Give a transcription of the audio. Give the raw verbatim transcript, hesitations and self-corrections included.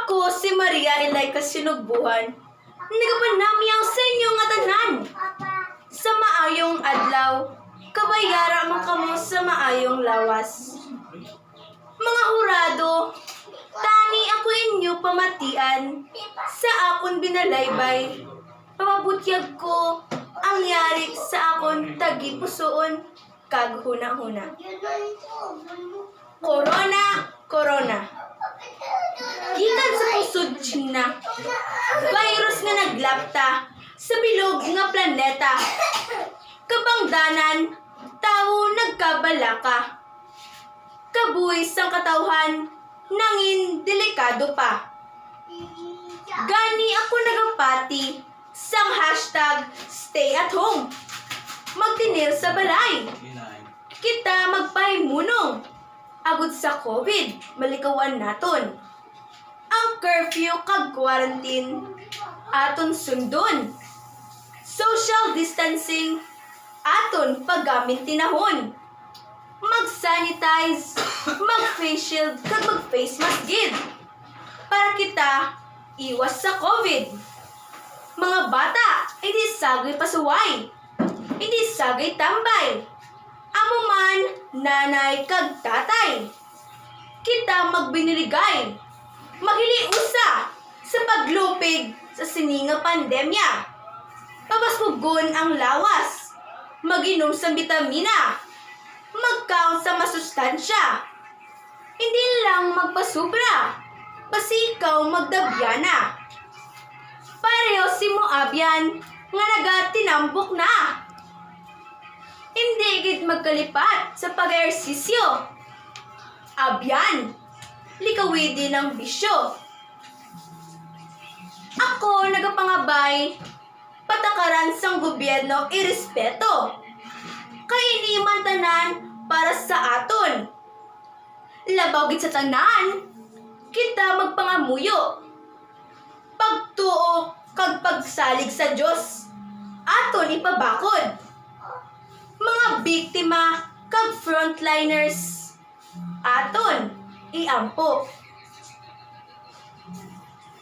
Ako si Maria Elay Kasinugbuhan, nagapanamyaw sa inyo nga tanan. Sa maayong adlaw, kabayara man kamo sa maayong lawas. Mga hurado, tani ako inyo pamatian sa akon binalaybay. Papabutyag ko ang yari sa akon tagipusoon kag hunahuna. Corona, corona. Gikan sa pusod China, virus nga naglapta sa bilog nga planeta. Kabangdanan, tawo nagkabalaka. Kabuhi sang katawhan nangin delikado pa. Gani ako nagapati sang hashtag stay at home. Magtinir sa balay. Kita magpahimunong. Agod sa COVID, malikawan naton. Ang curfew kag quarantine, aton sundon. Social distancing, aton pagamintinahon. Mag-sanitize, mag-face shield, kag mag-face mask gid. Para kita iwas sa COVID. Mga bata, hindi sagay pasuway. Hindi sagay tambay. Amo man, nanay kag tatay. Kita magbinuligay. Maghiliusa sa paglupig sa sini nga pandemya. Pabaskugon ang lawas. Mag-inom sang bitamina. Magkaon sa masustansya. Hindi lang magpasubra. Basi ikaw magdabyana. Pareho si mo abyan nga nagatinambok na. Hindi gid magkalipat sa pag-ehersisyo. Abyan, likawidi ng bisyo. Ako nagapangabay, patakaran sang gobyerno irespeto. Kay ini man tanan para sa aton. Labaw gid sa tanan, kita magpangamuyo. Pagtuo kag pagsalig sa Dios, aton ipabakod. Mga biktima kag frontliners, aton iampo.